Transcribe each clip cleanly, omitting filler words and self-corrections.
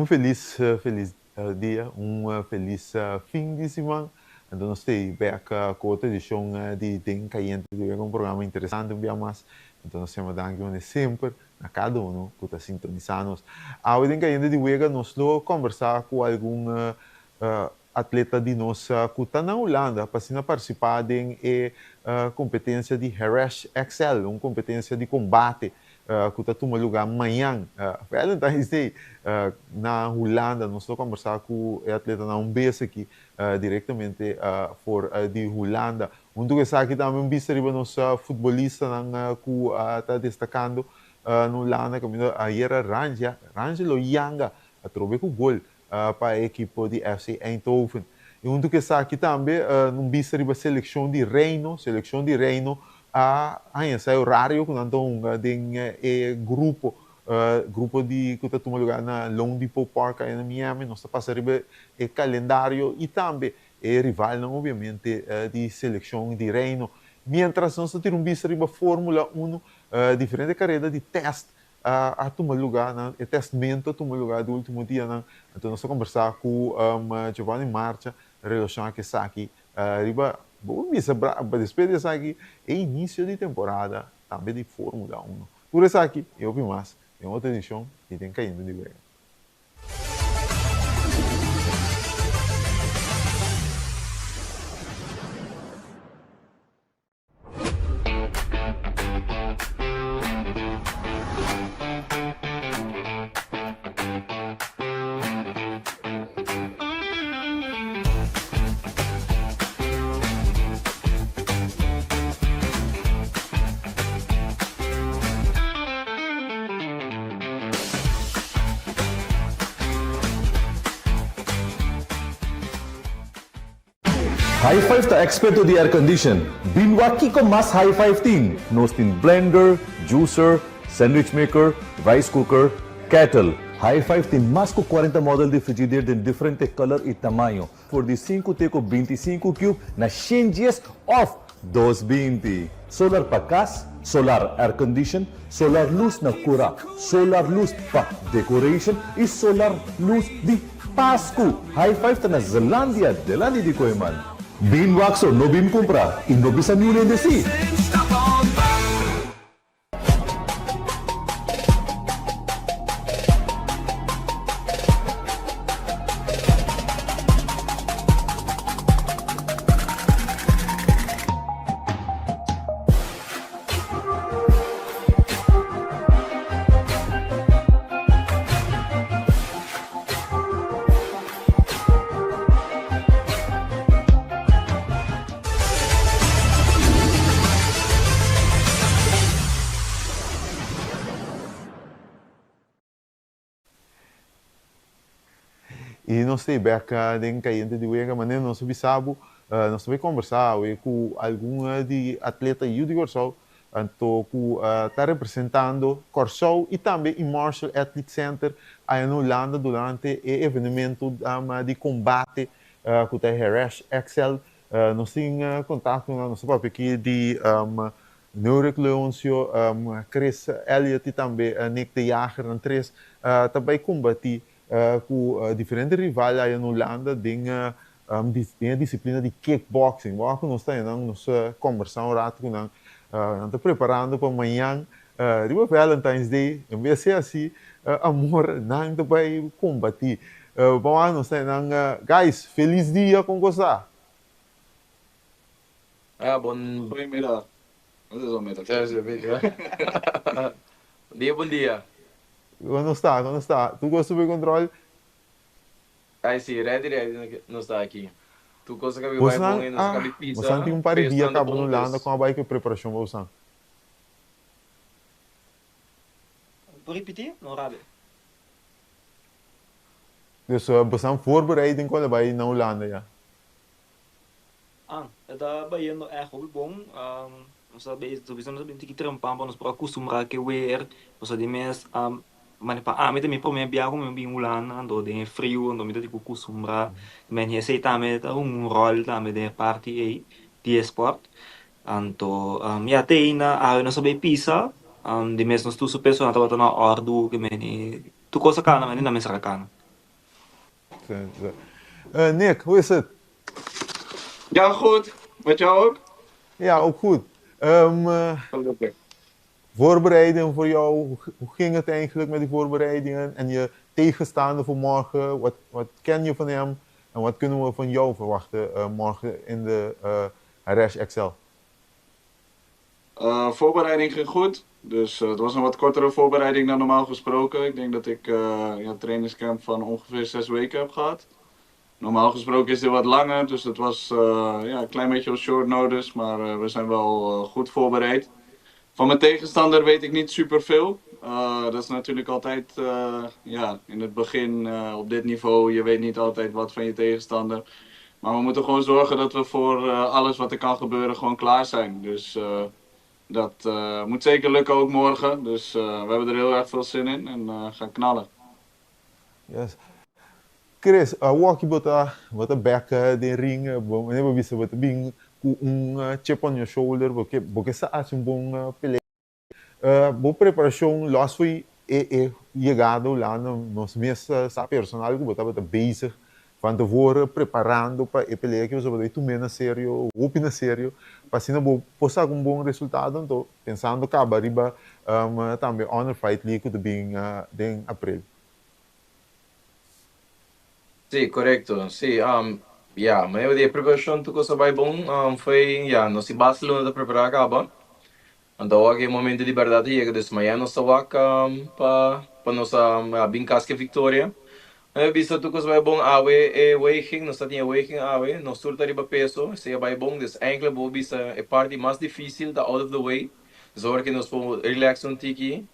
Un felis felis dia, un felis fin di siman. Anto nos ta ei bek ku otro edishon di Den Kayente di Wega, un programa interesante un bia mas. Anto nos yama danki manera semper na kada uno ku ta sintonisá nos. Awe den Kayente di Wega nos lo kòmbersá ku algun atleta di nos ku ta na Hulanda pa asina partisipá den e kompetensia di Heresh XL, un kompetensia di kombate ku ta tuma lugá mañan, Valentine's Day, na Hulanda. Nos lo kombersá ku e atletanan un bes aki direktamente for di Hulanda. Huntu ku esaki tambe un bista riba nos futbolistanan ku ta destakando na Hulanda kaminda ayera Rangelo Yanga atrobe ku gol pa e ekipo di FC Eindhoven. I huntu ku esaki tambe un bista riba selekshon di Reino. Selekshon di Reino a haña sa e orario ku nan ta hunga den e grupo, grupo di ku ta tuma lugá na Loan Depot Park aya na Miami. Nos ta pasa riba e kalendario i tambe e rivalnan obiamente di selekshon di Reino. Miéntras nos ta tira un bista riba Formula Uno, diferente kareda di tèst a tuma lugá nan, e tèstmentu a tuma lugá di último dianan. Anto nos a kombersá ku Giovanni Marcha relashoná ku esaki riba, bo por bisa despues di esaki e inisio di temporada tambe di Formula Uno. Tur esaki i hopi mas den otro edishon di Den Kayente di Wega. High Five ta experto di aircondition. Bin wak kiko mas High Five tin. Nos tin blender, juicer, sandwich maker, rice cooker, kettle. High Five tin mas ku cuarenta model di frigider den diferente color y tamaño, for di sinku te ku 25 cube na 110 of 220. Solar pa cas, solar aircondition, solar luz na cura, solar luz pa decoration y solar luz di Pasku! High Five ta na Zelandia, delandi di Kooiman. Bin wak so, no bin kumpra i no bisa niun hende si! I nos ta e bek den Kayente di Wega. Manera nos a bisa bo, nos ta bai kombersá awe ku algun di atleta yu di Kòrsou Anto ku ta representando Kòrsou i tambe e Marshall Athlete Center aya na Hulanda durante e evenemento di kombate ku ta Heresh XL. Nos tin kontakto nan, nos ta papia aki di Neurick Leoncio, Chris Elliott i tambe Nick de Jager. Nan tres ta bai kombati ku diferente rival aya na Hulanda den Den e disiplina di kickboxing. Bo ku nos ta nan nos kombersá un ratu ku nan. Nan ta preparando pa mañan riba Valentine's Day. En bes sea así amor nan ta bai kombatí. Bo a nos ta nan guys felis dia kon kos ta? Ah bon. Goedemiddag. Dat is al middag. Bon dia bon dia. Kon nos ta kon nos ta? Tur kos super control? Ai si, ready ready nos ta aki. Tur cosa kabi bai Bosan bon e nos ah kabi bosan pisa, tin un par di peso dia nan ta kaba na bon Hulanda dus. kon a bai ku e preparashon bosan? Por ripití? No rabi. Dus bosan voorbereiding kon a bai na Hulanda ya? Ah, e ta bayendo ègt hopi bon. Nos ta bezig, sowieso nos a bin tiki trempan pa nos por akustumbrá ku e weer. Pasobra di mes, mane pa ami ta mi promé bia ku mi bin Hulanda, anto den e friu, anto mi ta tin ku kustumbrá. Men esei tambe ta hunga un ròl tambe den e parti ei di e spòrt. Anto, ya te ainda awe nos a bai pisa, di mes nos tur su persona tabata na òrdu, ke meni tur kos a kana, meni nan mester a kana. Nick, hoe is het? Ja, goed. Met jou ook? Ja, ook goed. Gelukkig. Voorbereiding voor jou, hoe ging het eigenlijk met die voorbereidingen? En je tegenstander voor morgen, wat ken je van hem? En wat kunnen we van jou verwachten morgen in de Haresh XL? Voorbereiding ging goed. Dus het was een wat kortere voorbereiding dan normaal gesproken. Ik denk dat ik, ja, trainingscamp van ongeveer 6 weken heb gehad. Normaal gesproken is dit wat langer, dus het was, ja, een klein beetje op short notice. Maar we zijn wel goed voorbereid. Van mijn tegenstander weet ik niet superveel. Dat is natuurlijk altijd, ja, in het begin op dit niveau. Je weet niet altijd wat van je tegenstander. Maar we moeten gewoon zorgen dat we voor alles wat er kan gebeuren gewoon klaar zijn. Dus dat moet zeker lukken ook morgen. Dus we hebben er heel erg veel zin in en gaan knallen. Yes. Chris, awor bo ta back den ring, bo bo bisa bo ta bin ku un chip on your shoulder, bo ke sa un bon pelea. Bo preparashon los for e yegada la nos mes sa personal ku bo tabata bezig van tevoren preparando pa e pelea ku bo ta tuma na serio, hopi na serio, pa asina bo por saka un bon resultado, anto pensando kaba riba tambe Honor Fight League ku bin den aprel. Si, korekto. Si, ja, ma e preparashon tur kos a bai bon, foi, ja, nos tin basta luna ta prepará kaba. Anto awor e momento di berdat a yega, dus mañan nos ta wak pa nos bin kas ku viktoria. Mi bisa tur kos bai bon. Awe e weging, nos tin weging awe, nos tur ta riba peso, esei a bai bon, dus eigenlijk bo bisa e parti mas difísil ta out of the way. Dus awor ku nos por relax un tiki,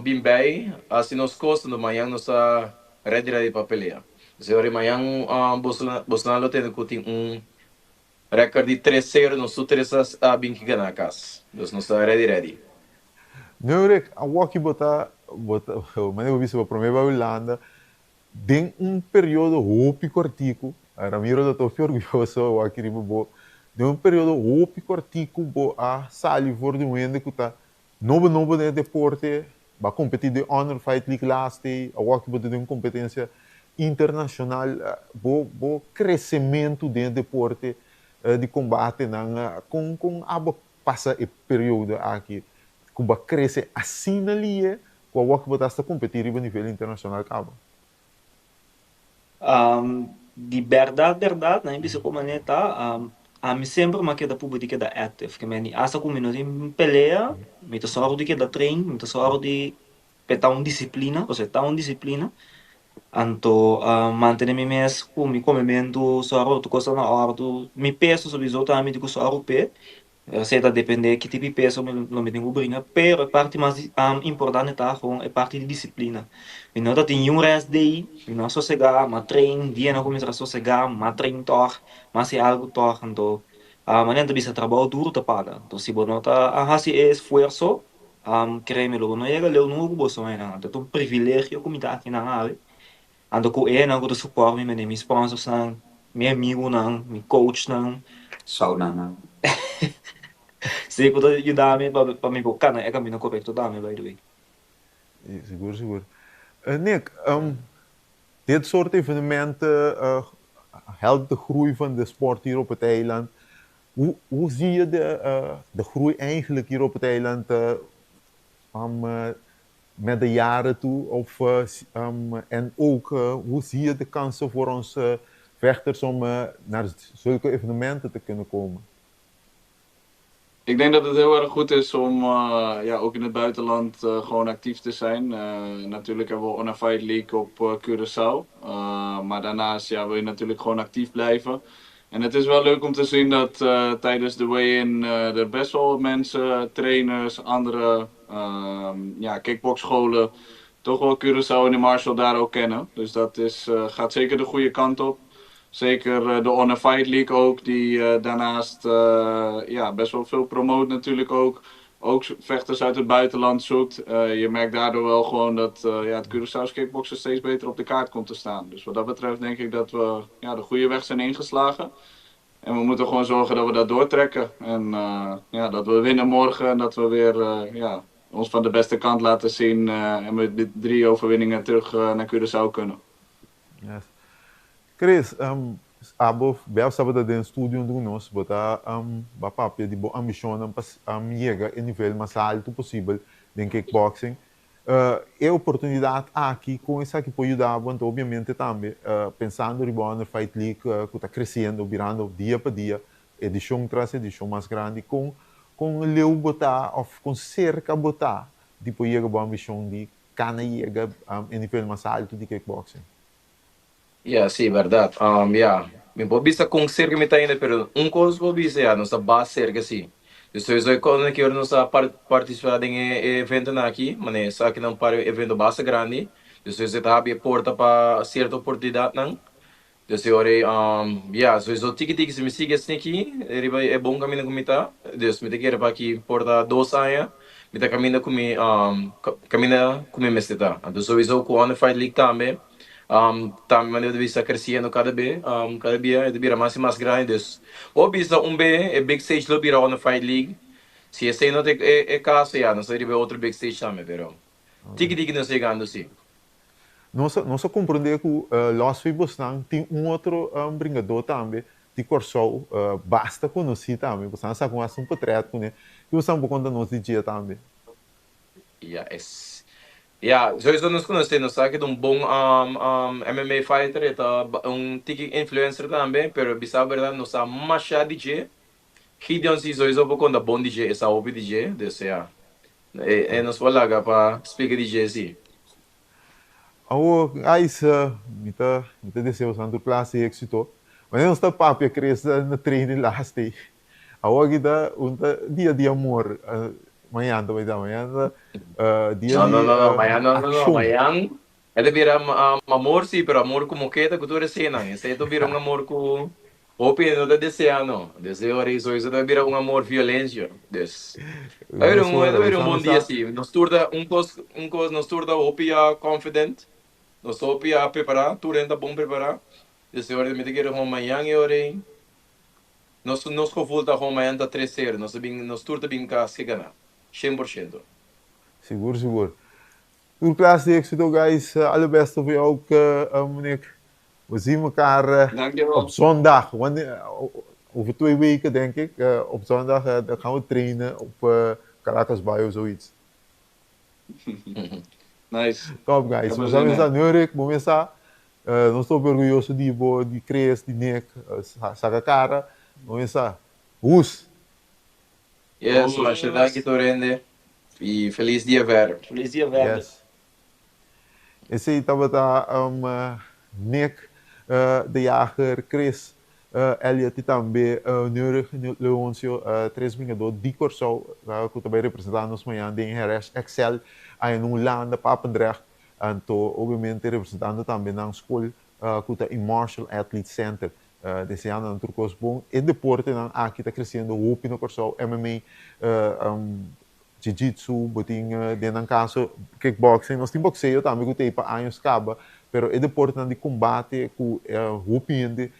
bin bij, asina nos kos, no mañan nos ta ready ready pa pelea. Dus awor mañan boso lo tin ku tin un record di 3-0, nos tur tres a bin gana kas. Dus nos ta ready ready. Nurek, awor ku bo ta, manera bo bisa, promé bai Hulanda, den un periodo hopi kòrtiku, Ramiro ta hopi orguyoso aki riba bo, den un periodo hopi kòrtiku bo a sali for di un hende ku ta nobo nobo den deporte, b'a kompetí den Honor Fight League last day, awor ku bo ta den un kompetensia internashonal, bo kresementu den deporte di kombate nan, kon abo pasa e periodo aki, ku b'a krese asina lihe, ku awor ku bo ta kompetí riba nivel internashonal kaba? Di berdat, berdat, na bisa kon ta, ami semper m'a keda purba di keda active, ke men asta ku mi no tin pelea, mi ta sòru di keda train, mi ta sòru di ta un disiplina, osea ta un disiplina. Anto mantené mi mes ku mi komementu, sòru tur kos na òrdu, mi peso sowieso tambe mi tin ku sòru p'e, esei ta dependé ki tipo di peso lo mi tin ku bringa, pero e parti mas importante ta gewoon e parti di disiplina. Mi no tin un rest day, mi no sosegá, m'a train, dia no kuminsá sosegá, m'a train tòg, m'a hasi algu tòg, anto manera bisa trabou duru ta paga. Anto si bo no ta hasi e esfuerso, créeme, lo bo no yega leu nunka ku bo soño. Anto ta un privilegio ku mi ta aki nan awe. Anto ku e nan ku ta support mi, mi sponsors nan, mi amigunan, mi coach nan. Sauna nan. Si, ku ta yuda mi pa mi por kana e kaminda korekto tambe, by the way. Sigur, sigur. Nick, dit soort evenementen helpt de groei van de sport hier op het eiland. Hoe zie je de groei eigenlijk hier op het eiland met de jaren toe? Of, en ook, hoe zie je de kansen voor onze vechters om naar zulke evenementen te kunnen komen? Ik denk dat het heel erg goed is om, ja, ook in het buitenland gewoon actief te zijn. Natuurlijk hebben we Honor Fight League op Curaçao. Maar daarnaast, ja, wil je natuurlijk gewoon actief blijven. En het is wel leuk om te zien dat tijdens de weigh-in er best wel wat mensen, trainers, andere, ja, kickboxscholen, toch wel Curaçao en de Marshall daar ook kennen. Dus dat gaat zeker de goede kant op. Zeker de Honor Fight League ook, die daarnaast, ja, best wel veel promoot natuurlijk ook. Ook vechters uit het buitenland zoekt. Je merkt daardoor wel gewoon dat, ja, het Curaçao's kickboksen steeds beter op de kaart komt te staan. Dus wat dat betreft denk ik dat we, ja, de goede weg zijn ingeslagen. En we moeten gewoon zorgen dat we dat doortrekken. En ja, dat we winnen morgen en dat we weer, ja, ons van de beste kant laten zien. En met drie overwinningen terug naar Curaçao kunnen. Yes. Chris, abo bel sabata den studio huntu ku nos, bo ta ba papia di bo ambishonnan pa yega e nivel mas haltu posibel den kickboxing. E oportunidat aki, kon esaki por yuda bo? Anto obviamente tambe pensando riba Honor Fight League ku ta kresiendo, birando dia pa dia, edishon tras edishon mas grandi, kon kon leu bo ta òf kon serka bo ta di por yega bo ambishon di kana yega e nivel mas haltu di kickboxing? Ya, sí, bèrdat. Ya, mi por bisa kon serka mi ta ainda, pero un kos por bisa ya, nos ta bas serka sí. Dus sowieso e kosnan ki ora nos a partisipá den e eventonan aki, manera esakinan par evento basta grandi, dus sowieso e ta habri e porta pa sierto oportunidatnan. Dus e ora ei, ya, sowieso tiki tiki si mi sigui asina aki riba e bon kaminda ku mi ta, dus mi ta kere pa aki por ta dos aña mi ta kaminda ku mi kaminda ku mi mester ta. Anto sowieso ku Honor Fight League tambe. Tambe manera di bisa creciendo cada be, cada bia e ta bira mas y mas grandi dus bo bisa un be e big stage lo bira Honor Fight League si esey no ta e caso ya nos ta riba e otro big stage tambe pero tiki tiki nos ta yegando si. Nos a nos a comprende cu los fi bosnan tin un otro bringador tambe di Corsou basta conoci tambe bosnan a saca un hasta un potret cune ki bosnan por conta nos di dje tambe. Ya es ya sowieso nos conoce nos sa ke ta un bon MMA fighter e ta un tiki influencer tambe pero bisa berdad no sa masha di dje Gideon si sowieso por conta bon di dje e sa hopi di dje dus ya e nos por laga pa splica di dje si. Awor guys mi ta mi ta deseo boso tur clase di exito manera nos ta papia Chris na training last day Awor aki ta un ta dia di amor mañan ta bai ta mañan ta dia No, no, di no, no, mañan no, no, no, accion. mañan e ta bira amor sí, pero amor ku moketa ku tur eseinan, esei ta bira un amor ku hopi hende no ta desea no, desde ora ei sowieso ta bira un amor violencio, dus ta bira un, ta Mesora, bira un boso bon a dia mesa. sí, nos tur ta un kos, un kos, nos tur ta hopi ya confident, nos ta hopi ya prepará, tur hende ta bon prepará, desde ora mi ta kere kon mañan e ora ei. Nos nos gevoel ta gewoon mañana ta tres sero, nos ta bin nos tur ta bin kas ke gana, 100%. Sigur sigur. Tur klas di éxito guys, alle beste voor jou ook Nick. We zien mekaar Dankjewel. op zondag, wanneer over twee weken denk ik, op zondag dan gaan we trainen op Caracas Bay of zoiets. Nice. Top guys, Heb er nos zin a in. mesa Nurik, bo mesa nos ta hopi orguyoso di bo, di Chris, di Nick, saka kara, bo mesa Hus. Yes, masha danki Hus. tur hende y feliz dia verder. Feliz dia verder. Yes. Esei tabata Nick de Jager, Chris Elliot i tambe Neurig Leoncio, tres bringadó di Kòrsou ku ta bai representá nos mañan den Heresh XL aya na Hulanda, Papendrecht. Anto obviamente representando tambe nan skol ku ta e Martial Athlete Center. Deseando nan tur kos bon. E deportenan aki ta kresiendo hopi na Kòrsou, MMA, Jiu-jitsu, bo tin den nan kaso kickboxing, nos tin boxeo tambe ku ta ei pa años kaba, pero e deportenan di kombate ku hopi hende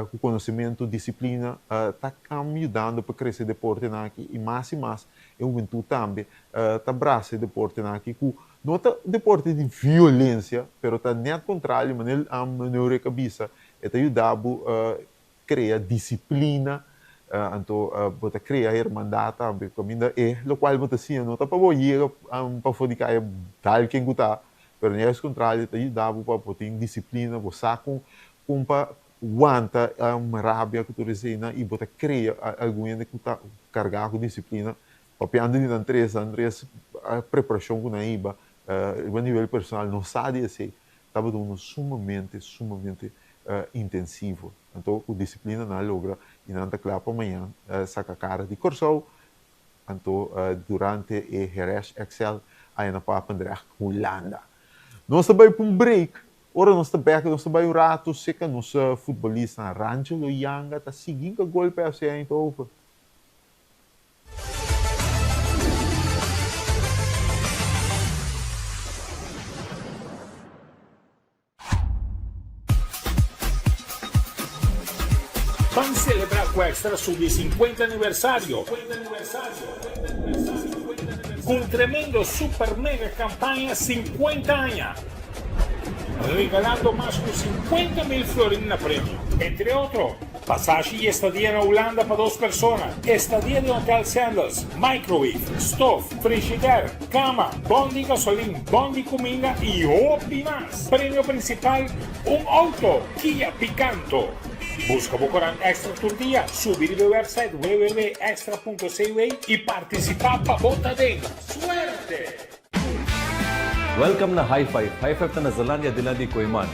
ku konosementu, disiplina ta yudando pa krese deportenan aki i mas i mas e hubentut tambe ta brasa e deportenan aki ku no ta deporte di violensia, pero ta nèt kontrario, manera Neurek a bisa, e ta yuda bo krea disiplina, anto bo ta krea hermandat tambe, kaminda e lokual bo ta siña no ta pa bo yega pafó di kaya dal ken ku ta, pero juist kontrario ta yuda bo pa bo tin disiplina, bo sa kon kon pa wanta rabia ku tur eseinan i bo ta krea algun hende ku ta kargá ku disiplina, papiando di nan tres, nan tres preparashon ku nan hiba riba nivel personal no sa di esei, tabata unu sumamente sumamente intensivo. Anto ku disiplina nan a logra i nan ta kla pa mañan saka kara di Kòrsou. Anto durante e Heresh XL aya na Papendrecht, Hulanda. Nos ta bai pa un break. Ora nos ta bèk nos ta bai un ratu seka nos futbolistanan Rangelo Yanga ta sigui hinka gol pa FC Eindhoven. Ban celebra cu Extra su di 50 aniversario cu un tremendo super mega campaña 50 aña. regalando mas ku 50 mil florin na premio. Entre otro, pasashi i estadia na Hulanda pa dos persona, estadia den Hotel Sandals, microwave, stof, frishider, kama, bon di gasolin, bon di kuminda i hopi mas. Premio prinsipal, un outo Kia Picanto. Buska bo korant Extra tur dia, subi riba e website www.extra.cw i partisipá pa bo ta den. Suerte! Welcome na High Five. High Five ta na Zelandia dilanti di Kooiman.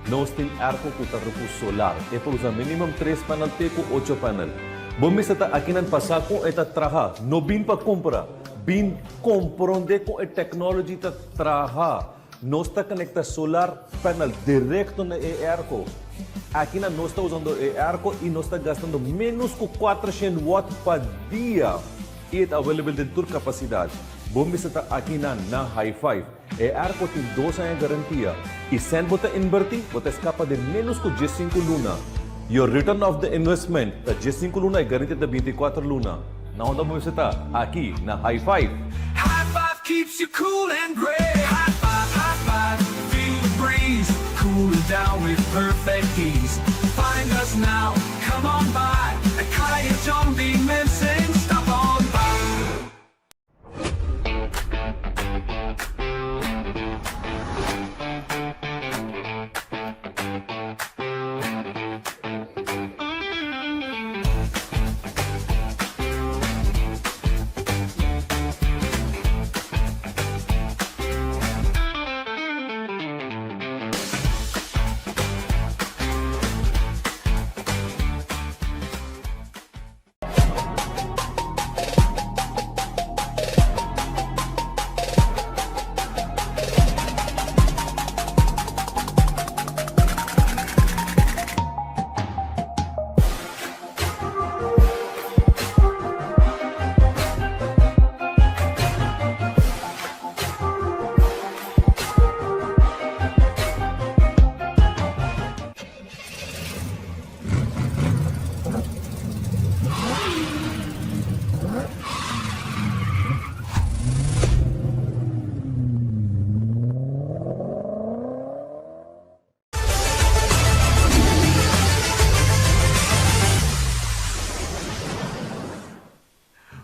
Nos tin airco cu ta ruku solar. E por usa minimum tres panel te cu ocho panel. Bo mester ta akinan pa sa con e ta traha. No bin pa cumpra. Bin compronde con e technology ta traha. Nos ta conecta solar panel directo na e airco. Akinan nos ta usando e airco y nos ta gastando menos cu 400 watt pa dia. Y e ta available den tur capacidad. Bo mester ta akinan na High Five. E airco tin dos aña garantia y cent bo ta inverti bo ta escapa den menos cu 15 luna. Your return of the investment ta 15 luna y garantia ta 24 luna. Na unda bo mester ta? Aki na High Five. High Five keeps you cool and great. High Five, High Five, feel the breeze. Cool it down with perfect ease. Find us now, come on by. At Kaya John B. Mensen, stop on by.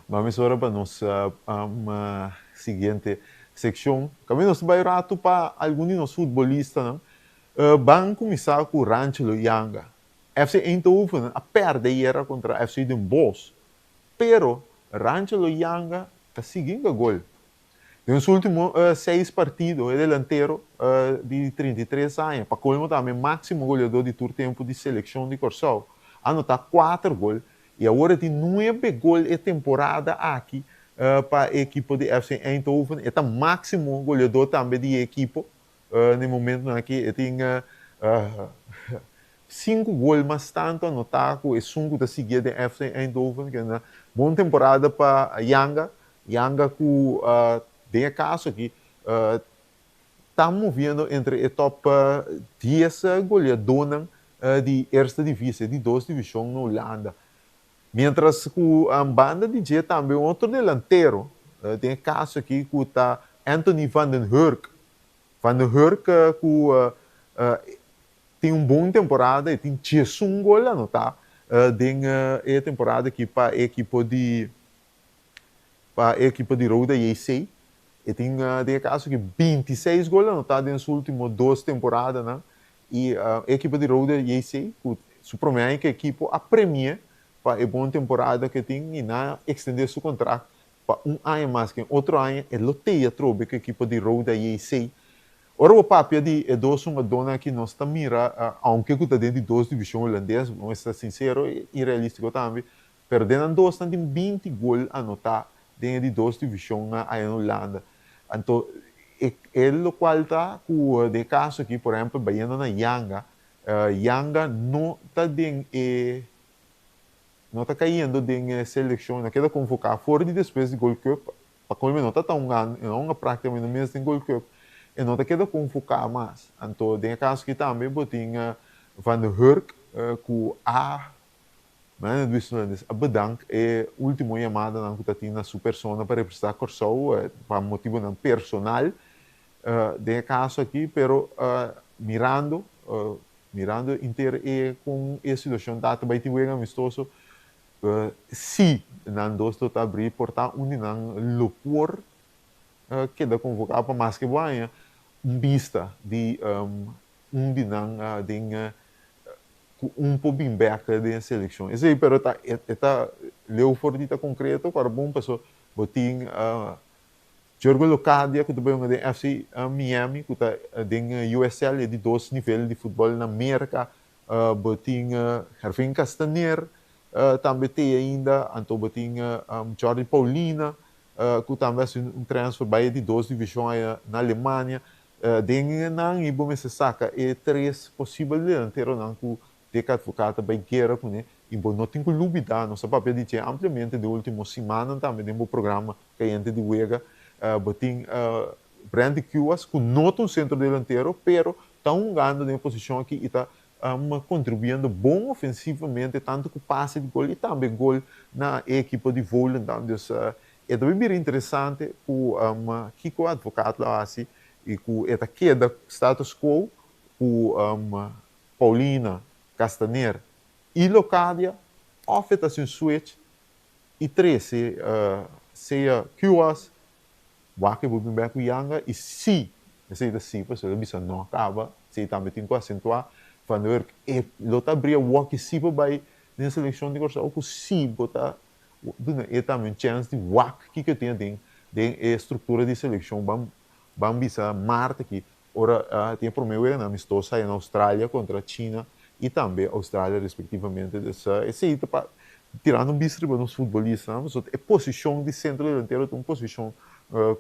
Mami es ora pa nos siguiente seccion. Caminda nos ta bay rato pa algun di nos futbolistanan. Ban kuminsá ku Rangelo Yanga. FC Eindhoven a pèrdè ayera kontra FC Den Bosch, pero Rangelo Yanga ta sigui hinka gol. Den su último seis partido e delantero di 33 aña, pa kolmo tambe máksimo goleadó di tur tempu di selekshon di Kòrsou, a anotá kuater gol i awor e tin nuebe gol e temporada aki pa e ekipo di FC Eindhoven. E ta máksimo goleadó tambe di e ekipo. Na e momentunan aki e tin sinku gol mas tantu anotá ku esun ku ta siguié den FC Eindhoven. Ke na bon temporada pa Yanga. Yanga ku den e kaso aki ta moviendo entre e top dies goleadónan di Eerste Divisie, di dos divishon na Hulanda. Mientras ku banda di dje tambe un otro delantero, den e kaso aki ku ta Anthony van den Hurk. Van den Hurk ku tin un bon temporada, e tin 11 gol anotá den e temporada aki pa e ekipo di pa e ekipo di Roda JC. E tin den e kaso aki 26 gol anotá den su ultimo dos temporadanan I e ekipo di Roda JC ku su promé aña ku e ekipo a premi'é pa e bon temporada ku e tin i nan a ekstendé su kontrakt pa un aña mas. Ken otro aña e lo tei atrobe ku e ekipo di Roda JC. Ora bo papia di e dos hungadónan aki nos ta mira, ounke ku ta den di dos divishon hulandes, bo mester ta sinsero i realístiko tambe, pero den nan dos nan tin 20 gol anotá den e di dos divishon aya na Hulanda. Anto e e lokual ta ku den e kaso aki por ehèmpel bayendo na Yanga, Yanga no ta den e no ta kayendo den e selekshon, no keda konvoká for di despues di Gold Cup, pa kolmo e no ta ta hunga, e no a hunga praktikamente mes den Gold Cup, e no ta keda konvoká mas. Anto den e kaso aki tambe bo tin Van der Hurk ku a Mane Luis Nunes a bedank e ultimo yamadanan ku ta tin na su persona pa representá Kòrsou pa motibunan personal den e kaso aki, pero Mirando mirando inter e kon e situashon ta ta bai tin wega amistoso si nan dos lo ta abrí por ta un di nan lo por keda konvoká pa maske bo haña un bista di un di nan den ku un por bin bèk den e selekshon. Esei pero ta e ta leu for di ta konkreto ku ora bon paso bo tin Jorgo Locadia ku ta bai hunga den FC Miami ku ta den USL e di dos nivel di futbòl na Merka. Bo tin Gervin Castaner tambe t'ei ainda. Anto bo tin Jordy Paulina ku tambe a hasi un transfer bai e di dos divishon aya na Alemania. Den nan i bo mester saka e tres posibel delanteronan ku Dick Advocaat a bai guera kuné i bo no tin ku lubidá, nos a papia di dje ampliamente den ultimo simannan tambe den bo programa Kayente di Wega, bo tin Brandy Cuas ku no ta un sentro delantero pero ta hungando den e posishon aki i ta kontribuyendo bon ofensivamente tantu ku pase di gol i tambe gol na e ekipo di Volendam. Dus e ta bira interesante ku kiko Advocaat lo hasi i ku e ta keda status quo ku Paulina, Castaner i Locadia òf e ta hasi un switch i trese sea Cuas, wak e bo bin bek ku Yanga i si esei ta si pasobra el a bisa no kaba, esei tambe tin ku asentuá Van der Werk e lo ta abri awor ki si bo bai den selekshon di Kòrsou ku si bo ta duna e tambe un chèns di wak kiko e tin aden den e struktura di selekshon ban ban bisa mart aki Ora tin e prome weganan amistoso aya na Australia kontra China i tambe Australia respektivamente. Dus esei ta pa tirando un bista riba nos futbolistanan pasobra e posishon di sentro delantero ta un posishon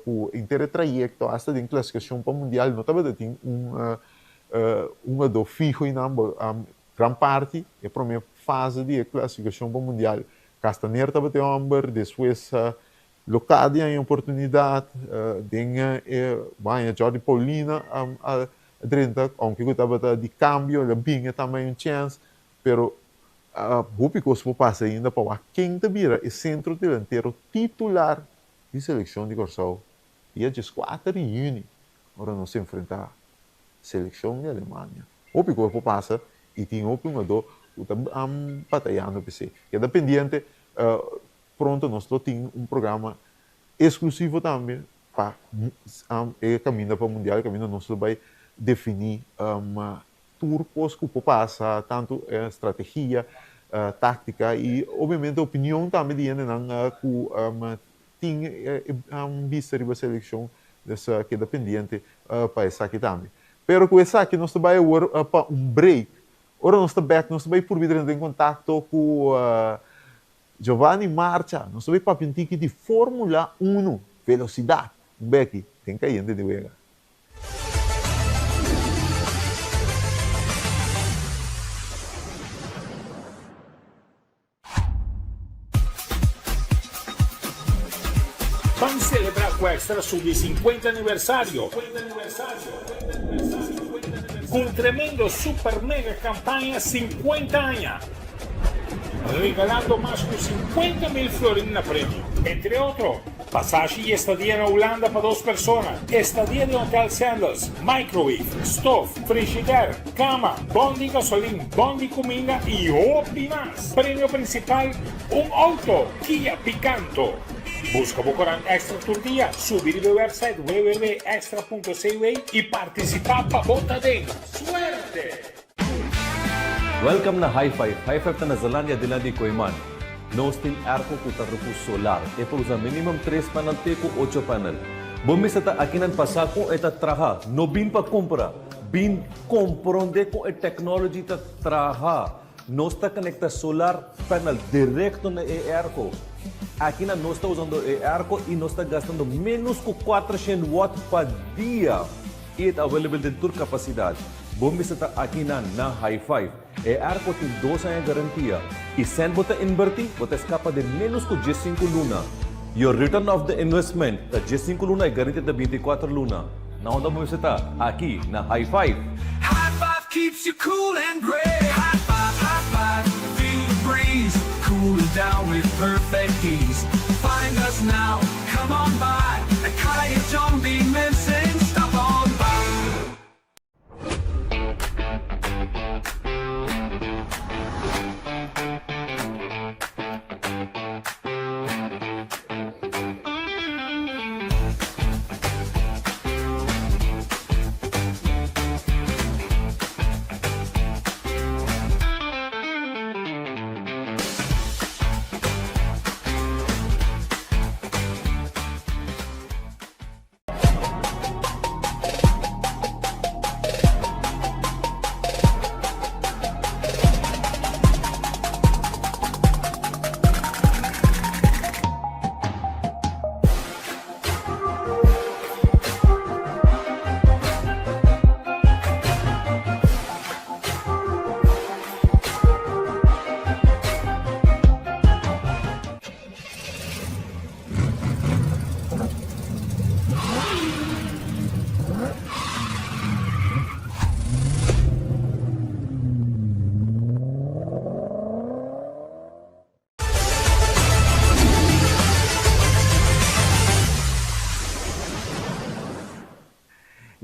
ku henter e trayekto asta den klasifikashon pa mundial no tabata tin un hungadó fiho einan. Gran parti e prome fase di e klasifikashon pa mundial Castaner tabata e hòmber, despues Locadia haña oportunidat den e baña Jordy Paulina a drenta aunke ku tabata di kambio el a bin e tambe haña un chèns pero hopi kos por pasa ainda pa wak ken ta bira e sentro delantero titular di selekshon di Kòrsou dia dieskuater di yüni ora nos enfrentá selekshon di Alemania. Hopi kos por pasa i tin hopi hungadó ku ta batayando p'esei. Keda pendiente. Pronto nos lo tin un programa exclusivo tambe pa e caminda pa mundial, caminda nos lo bay defini tur cos cu por pasa, tanto strategia, tactica y obviamente opinion tambe di hendenan cu tin bista riba seleccion, dus keda pendiente pa esaki tambe. Pero cu esaki nos ta bay awor pa un break, ora nos ta bek nos ta bay purbi drenta den contacto cu Giovanni marcha, nos ta bay papia un tiki di Formula Uno, velocidad, un beki den cayente di wega. Ban celebra cu Extra su di 50 aniversario cu un tremendo super mega campaña 50 aña. Regalando mas ku 50 mil florin na premio. Entre otro, pasashi i estadia na Hulanda pa dos persona, estadia den Hotel Sandals, microwave, stof, frishider, kama, bon di gasolin, bon di kuminda i hopi mas. Premio prinsipal, un outo Kia Picanto. Buska bo korant Extra tur dia, subi riba e website www.extra.cw i partisipá pa bo ta den. Suerte! Welcome na High Five. High Five ta na Zelandia dilanti di Kooiman. Nos tin airco cu ta rucu solar. E por usa minimum tres panel te cu ocho panel. Bo mester ta akinan pa sa con e ta traha. No bin pa cumpra. Bin compronde con e technology ta traha. Nos ta conecta solar panel directo na e airco. Akinan nos ta usando e airco y nos ta gastando menos cu 400 watt pa dia. Y e ta available den tur capacidad. Bo mester ta aki na na High Five. E airco tin dos aña garantia y cent bo ta inverti, bo ta escapa den menos cu diescinco luna. Your return of the investment ta diescinco luna y garantia ta binticuater luna. Na unda bo mester ta? Aki na High Five. High Five keeps you cool and great. High Five, High Five, feel the breeze, cooling down with perfect ease. Find us now, come on by, at Kaya John B. Mensen, stop on by.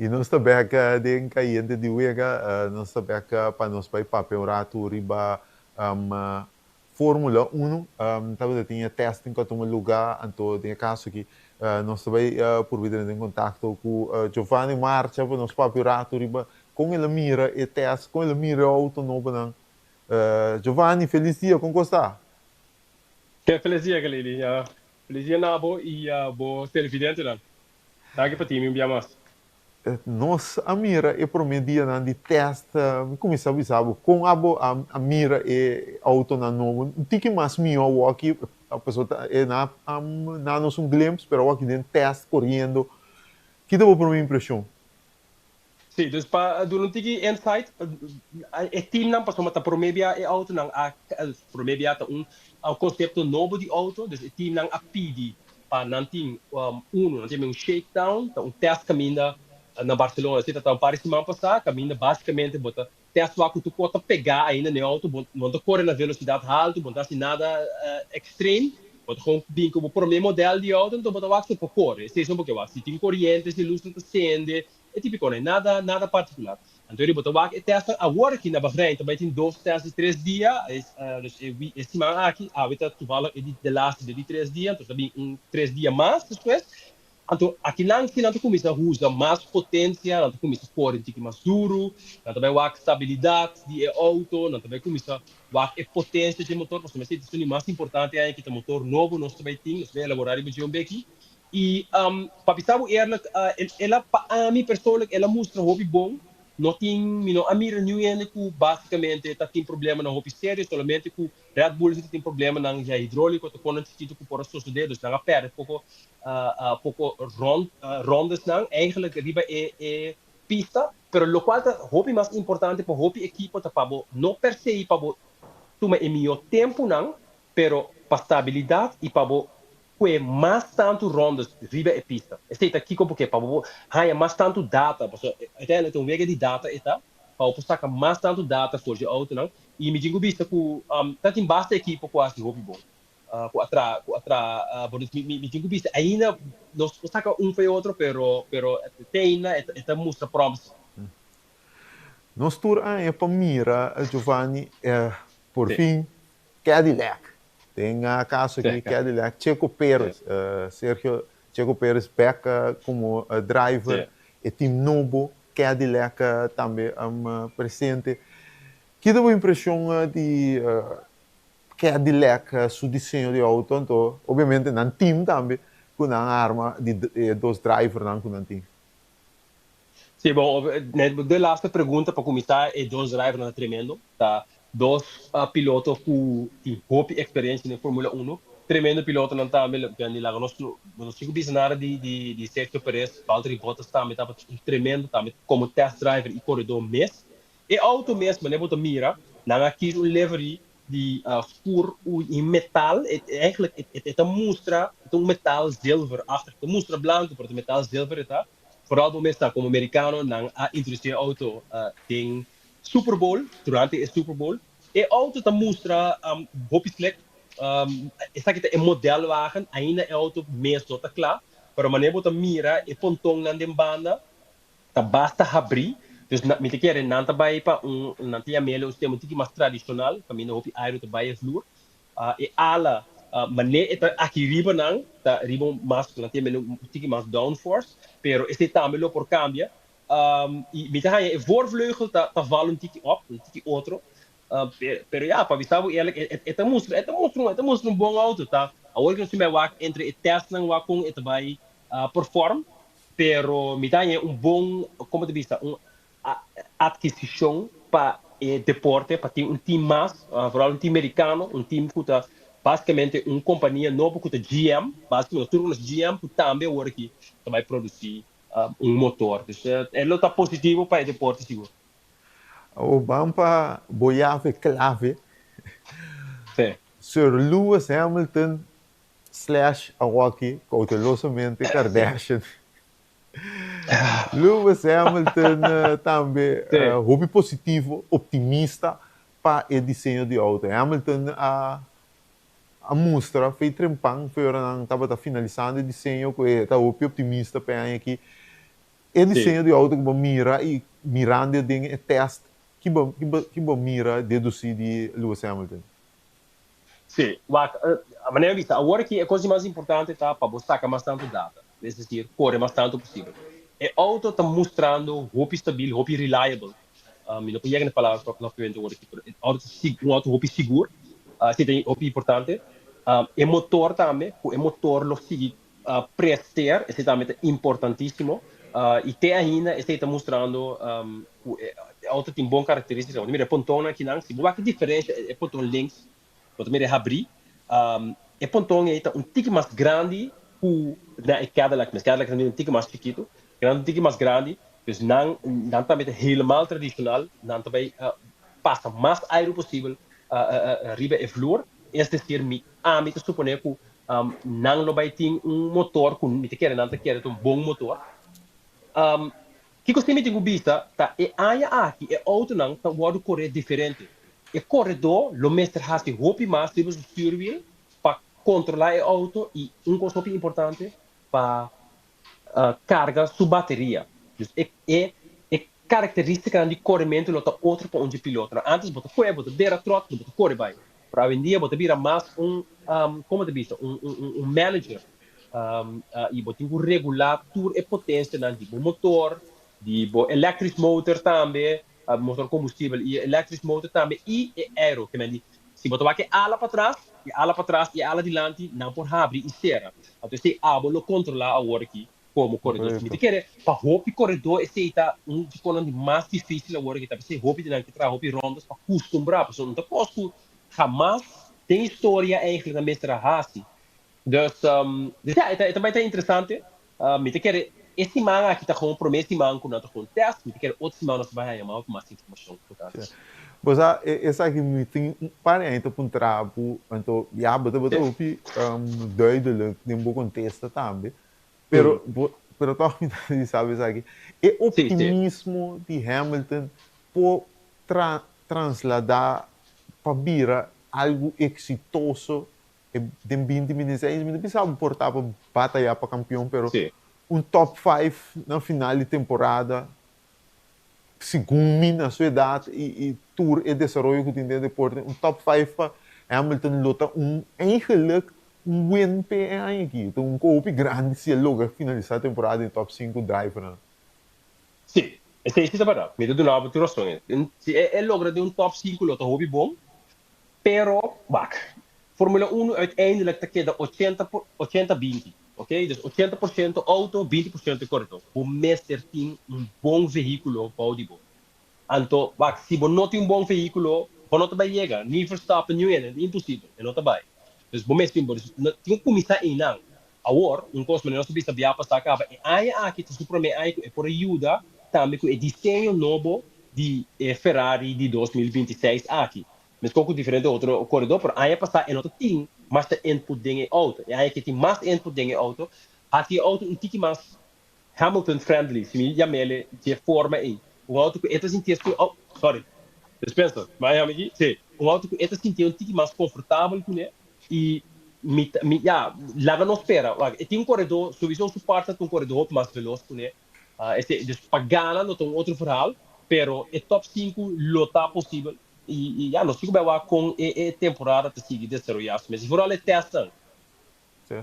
I nos ta bek den Kayente di Wega. Nos ta bek pa nos bai papia un ratu riba Formula Uno. Tabata tin e testing ku a tuma lugá, anto den e kaso aki nos ta bai purba drenta den kontakto ku Giovanni Marcha pa nos papia un ratu riba kon el a mira e test, kon el a mira e outo nobonan. Giovanni, felis dia, kon ku sta? Felis dia, Galili. Felis dia na bo i bo televidentenan. Danki pa tin mi un bia mas. Nos a mira e prome dianan di test, mi cuminsa bisa bo con abo a mira e autonan nobo, un tiki mas miho awoki, pasobra e na a na nos un glimpse, pero awoki den test coriendo, ki ta bo prome impresion? Sí, dus pa duna un tiki insight, e teamnan pasobra ta prome bia e autonan a, prome bia ta un concepto nobo di auto, dus e teamnan a pidi pa nan tin uno, nan tin un shakedown, ta un test kaminda na Barcelona, esei ta ta un par di siman pasá, kaminda basikamente bo ta test wak ku tur kos ta pegá ainda na e outo, bo no ta kore na velosidat haltu, bo no ta hasi nada ekstrem, bo ta gewoon bin ku bo promé modèl di outo, anto bo ta wak si bo por kore, esei so bo ke wak, si tin koriente, si lusnan ta sende, E tipiko no e nada nada partikular. Anto riba ta wak e testnan awor aki na Bahrein ta bai tin dos test di tres dia, dus e e siman aki awe ta toevallig e di de laatste di tres dia, anto ta bin un tres dia mas despues. Anto akinan si nan ta kuminsa usa mas potensia, nan ta kuminsa kore un tiki mas duru, nan ta bai wak stabilidat di e outo, nan ta bai kuminsa wak e potensia dje motor, pasobra mester ta esun di mas importante aña ki ta motor nobo nos ta bai tin, nos ta bai elabora riba dje un beki. I pa bisa bo eerlijk, el a, pa ami persoonlijk, el a mustra hopi bon. No tin, mi no a mira niun hende ku basikamente ta tin problemanan hopi serio, solamente ku Red Bull si ta tin problemanan ya hidroliko, ta konan chikitu ku por a sosode, dus nan a pèrdè poko poko rond rondesnan eigenlijk riba e e pista. Pero lokual ta hopi mas importante pa hopi ekipo ta pa bo no per se pa bo tuma e mihó tempunan, pero pa stabilidat i pa bo Kue mas tantu rondes riba e pista. Esei ta kiko bo ke, pa bo haña mas tantu data, pasobra uiteindelijk ta un wega di data e ta, pa bo por saka mas tantu data for dje outonan. I mi tin ku bisa ku ta tin basta ekipo ku a hasi hopi bon, ku a traha, ku a traha bon. Dus mi tin ku bisa ainda nos por saka un for e otro, pero pero te ainda e ta mustra promising. Nos tur aña pa mira Giovanni por fin Cadillac. Den a caso aki Cadillac, Checo Perez, Sergio Checo Perez bek como driver, e team nobo Cadillac tambe presente. Ki ta bo impresion di Cadillac su diseño di auto? Anto obviamente nan team tambe cu nan arma di e dos drivernan cu nan tin. Sí, bon, de laatste pregunta pa cuminsa, e dos drivernan ta tremendo. Ta dos piloto cu tin hopi experiencia den Formula Uno. Tremendo pilotonan tambe, di laga nos no tin cu bisa nada di di Sergio Perez, Valtteri Bottas tambe tabata un tremendo tambe como test driver y coredor mes. E auto mes manera bo ta mira, nan a kies un livery di skur y metal, eigenlijk e ta mustra e ta un metal zilverachtig, e ta mustra blanco pero ta metal zilver e ta. Vooral bo mes ta como mericano nan a introduci e auto den Super Bowl, durante e Super Bowl. E auto ta mustra hopi slick, esaki ta e modelwagen, ainda e auto mes no ta cla, pero manera bo ta mira e pontonnan den banda ta basta habri, dus mi ta kere nan ta bay pa un, nan ta yam'el un sistema un tiki mas tradicional, caminda hopi aire ta bay e vloer. E ala mane e ta aki riba nan ta riba un mas, nan ta yam'el un tiki mas downforce, pero esey tambe lo por cambia. Y mi ta haña e voorvleugel ta ta val un tiki op, un tiki otro. Pero ya, pa bisa bo eerlijk, e ta mustra, e ta mustra un, e ta mustra un bon auto. Ta awor ku nos tin bai wak entre e testnan wak kon e ta bai perform, pero mi ta haña un bon, komo ta bisa, un adkisishon pa e deporte, pa tin un team mas, vooral un team merikano, un team ku ta basikamente un kompania nobo ku ta GM, basikamente nos tur konos GM ku tambe awor aki ta bai produsi un motor. Dus e lo ta positivo pa e deporte sigur. Awor ban pa bo yave clave. Sí. Sir Lewis Hamilton slash awoki cautelosamente Kardashian. Lewis Hamilton tambe hopi positivo, optimista pa e diseño di auto. Hamilton a a mustra fei trempan, fei ora nan tabata finalisando e diseño cu e ta hopi optimista pa e aña aki. E diseño di auto ku bo mira i mirando den e test, ki bo ki bo ki bo mira dedusí di Lewis Hamilton? Sí, wak, manera mi bisa, awor aki e kos di mas importante ta pa bo saka mas tantu data, es desir, kore mas tantu posibel. E auto ta mustrando hopi stabil, hopi reliable, mi no por yega na e palabra propiamente awor aki, pero e auto ta un auto hopi sigur, esei ta hopi importante. E motor tambe, ku e motor lo sigui presteer, esei tambe ta importantísimo. I te ainda esei ta mustrando ku e auto tin bon karakterístika. Bo ta mira e pontonnan akinan, si bo wak e diferensha, e ponton links, bo ta mira e habrí, e ponton ei ta un tiki mas grandi ku na e Cadillac mes. Cadillac ta un tiki mas chikitu, nan ta un tiki mas grandi, dus nan nan tambe ta helemaal tradishonal, nan ta bai pasa mas airu posibel riba e vloer. Es desir, mi ami ta suponé ku Nan lo bai tin un motor ku mi ta kere nan ta kere ta un bon motor. Kiko si mi tin ku bisa ta e aña aki e outonan ta wòrdu koré diferente. E koredó lo mester hasi hopi mas riba su stuurwiel pa kontrolá e outo i un kos hopi importante pa karga su bateria. Dus e e e karakteristikanan di korementu lo ta otro pa un dje pilotonan. Antes bo ta koe, bo ta dera tròt, bo ta kore bai. Pero awendia bo ta bira mas un, komo ta bisa, un un un manager i bo tin ku regulá tur e potensianan di bo motor, di bo electric motor tambe, motor kombustibel i e electric motor tambe i e aero. Ke men di si bo ta wak e ala patras, e ala patras i e ala dilanti nan por habri i sera. Anto esei abo lo kontrolá awor aki komo koredó. Si mi ta kere pa hopi koredó esei ta un di konan di mas difísil awor aki ta p'esei hopi di nan ke traha hopi rondas pa kustumbrá pasobra no ta kos ku hamas den historia eigentlik nan mester a hasi. Dus dus ya e ta e ta bai ta interesante. Mi ta kere e siman aki ta gewoon promé siman ku nan ta gewoon tèst. Mi ta kere otro siman nos ta bai haña mas mas informashon tokante esei. Bo sa esaki mi tin un par di aña ta puntra bo, anto ya bo tabata hopi duidelijk den bo kontesta tambe, pero bo pero tòg mi ta bisa bo esaki, e optimismo di Hamilton por tra transladá pa bira algu eksitoso E den binti 26 mi ta bisa bo por ta pa bataya pa kampion pero un top five na final di temporada segun mi na su edat i i tur e desaroyo ku tin den deporte un top five pa Hamilton lo ta un eigenlik un win p'e e aña aki ta un hopi grandi si e logra finalisa temporada den top sinku drivernan. Si, esei si ta bèrdat. Mi ta duna bo tur rason. Si e logra den un top sinku lo ta hopi bon. Pero, wak, Formula Uno uiteindelijk ta keda ochenta por ochenta binti, ok? Dus 80% auto, 20% koredó. Bo mester tin un bon vehíkulo bou di bo. Anto, wak, si bo no tin un bon vehíkulo, bo no ta bai yega, ni Verstappen ni un hende, imposibel, e no ta bai. Dus bo mester tin bo, dus tin ku kuminsá einan. Awor, un kos manera nos a bisa bia pasá kaba, e aña aki ta su promé aña ku e por a yuda tambe ku e diseño nobo di e Ferrari di 2026 aki. Meskos ku diferente otro koredó, pero aña pasá e no ta tin masha input den e outo. E aña aki tin mas input den e outo, hasi e outo un tiki mas Hamilton friendly, si mi yam'ele dje forma ei. Un outo ku e ta sintié su, oh, sorry, dispensa, mi a yama aki? Sí, un outo ku e ta sintié un tiki mas konfortabel kuné i mi ta, mi, ya, laga nos spera. Wak, e tin un koredó, souiso su partner ta un koredó hopi mas velos kuné. Esei, dus pa gana lo ta un otro verhaal, pero e top sinku lo ta posibel i ya, nos tin ku bai wak kon e temporada ta sigui desaroyá su mes i vooral e testnan. Sí.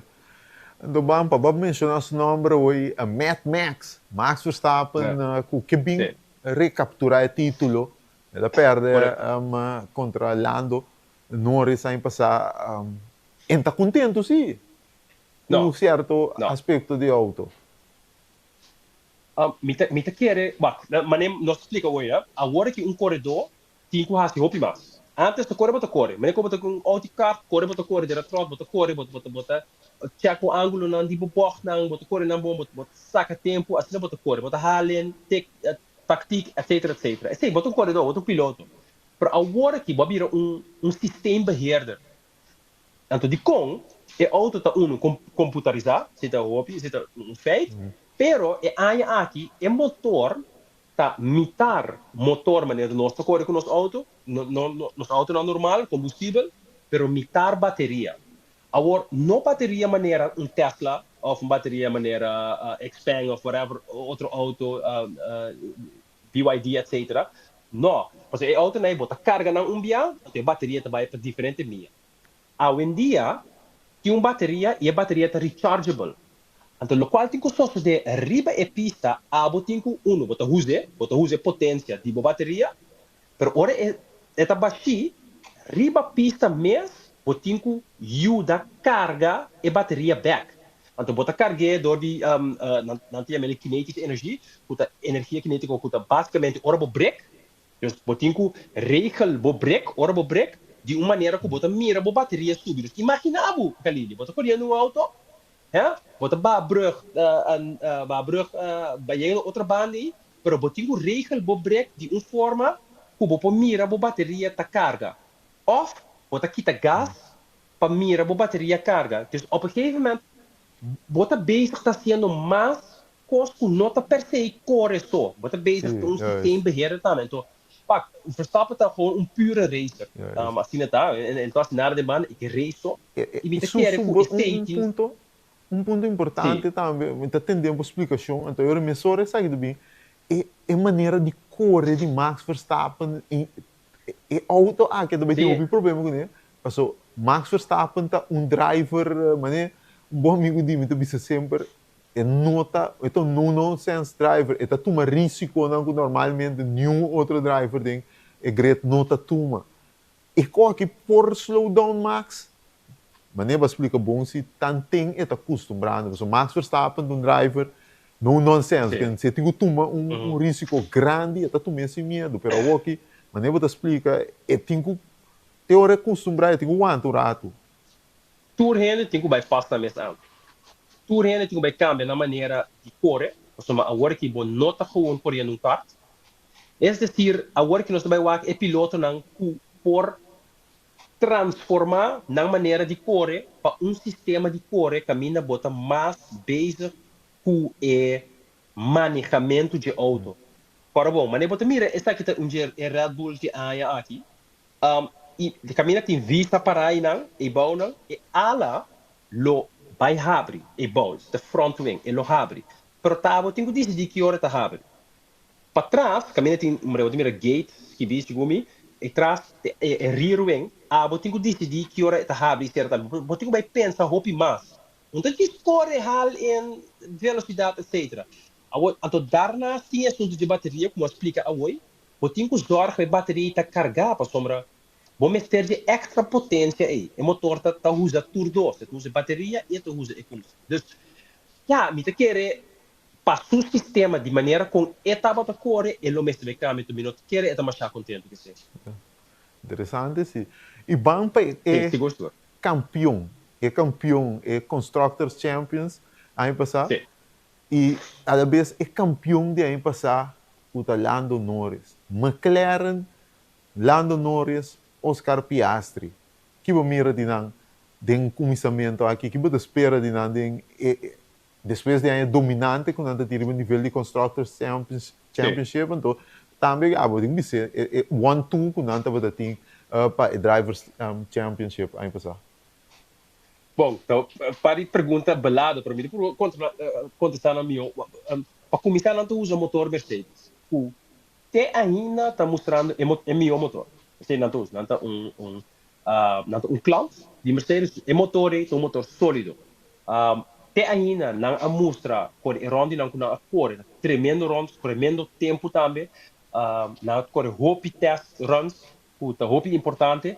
Anto ban pa bo menshoná su nòmber awor, Mad Max, Max Verstappen ku ke bin rekapturá e título, el a pèrdè kontra Lando Norris aña pasá. En ta kontentu sí ku sierto aspekto di outo. Mi ta mi ta kere, wak, mane nos ta splika awor ya, awor aki un koredó tin ku hasi hopi mas. Antes ta kore bo ta kore, mane ku bo ta ku un outo kart, kore bo ta kore dera tròt, bo ta kore, bo bo bo ta chèk bo ángulonan di bo bògtnan, bo ta kore nan bon, bo bo ta saka tempu, asina bo ta kore, bo ta halen, tek, taktik, etsetera, etsetera. Esei, bo ta un koredó, bo ta un piloto. Pero awor aki bo a bira un un systeembeheerder. Anto dikon e outo ta unu komputarisá, esei ta hopi, esei ta un feit, pero e aña aki e motor ta mitar motor manera nos ta kore ku nos outo, nos outonan normal, kombustibel, pero mitar bateria. Awor, no bateria manera un Tesla. òf un bateria manera Xpeng òf whatever otro outo BYD etc. No, pasobra e outonan ei bo ta karga nan un bia, anto e bateria ta bai pa diferente mia. Awendia tin un bateria i e bateria ta rechargeable. Anto lokual tin ku sosodé riba e pista abo tin ku unu bo ta us'é, bo ta usa e potensia di bo bateria, pero ora e e ta bashí riba pista mes bo tin ku yuda karga e bateria bèk. Anto bo ta karg'é dor di nan nan ta yam'é kinetische energie ku ta energia kinetiko ku ta basikamente ora bo brek Dus bo tin ku regel bo brek ora bo brek di un manera ku bo ta mira bo bateria subi. Dus imagina bo, Galili, bo ta koriendo un auto, he, bo ta baha brug, baha brug bai yega na otro banda ei, pero bo tin ku regel bo brek di un forma ku bo por mira bo bateria ta karga. Òf bo ta kita gas pa mira bo bateria karga. Dus op een gegeven moment bo ta bezig ta hasiendo mas Kos ku no ta per se kore so. Bo ta bezig ku un systeem beheerder tambe. Anto, pak, Verstappen ta gewoon un pure racer. Asina ta. En to hasi nada den banda, e ke race so. I mi ta kere ku esei tin. Un punto, un punto importante tambe, mi ta tende bo splikashon, anto e ora mesora esaki ta bin, e e manera di kore di Max Verstappen, e e auto aki a ta bai tin hopi problema kuné, paso Max Verstappen ta un driver, manera un bon amigu di mi ta bisa semper, E no ta, e ta un no nonsense driver, e ta tuma risiconan cu normalmente niun otro driver den e grid no ta tuma. E coki por slow down Max? Manera bo a splica bon si tanten e ta custumbrando, pasobra Max Verstappen ta un driver no nonsense, ken si e tin cu tuma un un risico grandi e ta tum'e sin miedo, pero awoki manera bo ta splica e tin cu te ora e custumbra e tin cu wanta un rato. Tur hende tin ku bai pas nan mes aan. Tur hende tin ku bai kambia nan manera di kore, pasobra awor aki bo no ta gewoon koriendo un kart. Es desir, awor aki nos ta bai wak e pilotonan ku por transformá nan manera di kore pa un sistema di kore kaminda bo ta mas bezig ku e manehamentu dje outo. Kòrda bon, manera bo ta mira esaki ta un dje e Red Bulls di aña aki. I di kaminda tin vista pará einan, e bounan, e ala lo bai habri, e bou, de front wing, e lo habri. Pero ta bo tin ku disidí ki ora e ta habri. Patras, kaminda tin, bo ta mira gate skibí segun mi, e tras, e rear wing, abo tin ku disidí ki ora e ta habri i sera tambe. Bo tin ku bai pensa hopi mas. No ta djis kore hal en velosidat etcetera. Awor, anto daarnaast tin e asuntu dje bateria, komo a splika awoi, Bo tin ku zòrg pa e bateria ta kargá pasobra bo mester di èkstra potensia ei. E motor ta ta usa tur dos, e ta usa e bateria i e ta usa e kombustible. Dus, ya, mi ta kere pa su sistema di manera kon e tabata kore e lo mester bai kambia tur. Mi no ta kere e ta mashá kontentu ku esei. Interesante, si. I ban pa e kampion, e kampion, e Constructors Champions aña pasá. I alabes e kampion di aña pasá ku ta Lando Norris. McLaren, Lando Norris, Oscar Piastri. Ki bo mira di nan den kuminsamentu aki? Ki bo ta spera di nan den e despues di aña dominante ku nan ta tin riba nivel di Constructors Championship? Anto tambe abo tin bisa e one-two ku nan tabata tin pa e Drivers Championship aña pasá. Bon, ta par di pregunta belado, pero mi ta purba contesta nan miho. Pa cuminsa nan ta usa motor Mercedes, cu te ainda ta mustrando e miho motor. Esey nan ta usa, nan ta un un nan ta un klant di Mercedes, e motor ey ta un motor solido. Te ainda nan a mustra con e rondinan cu nan a core, ta tremendo rond, tremendo tempo tambe. Nan a core hopi test runs cu ta hopi importante.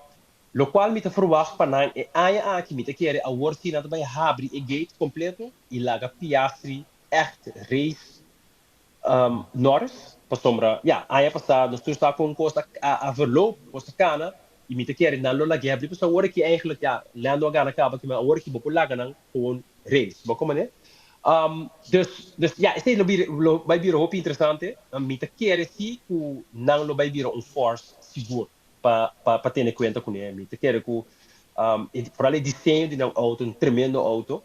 Locual mi ta verwacht pa nan e aña aki, mi ta kere awor si nan ta bay habri e gate completo y laga Piastri echt race Norris, pasobra ya, aña pasa nos tur sa con cos a verloop, cos a cana y mi ta kere nan lo lag'e habri, pasobra awor aki eigenlijk ya, Lando a gana caba, kimen awor aki bo por laga nan gewoon race, bo comprende? Dus, dus ya, esey lo bira, lo bay bira hopi interesante, mi ta kere si cu nan lo bay bira un force sigur. pa pa tene kuenta kuné. Mi ta kere ku foral e diseño di nan outo, un tremendo outo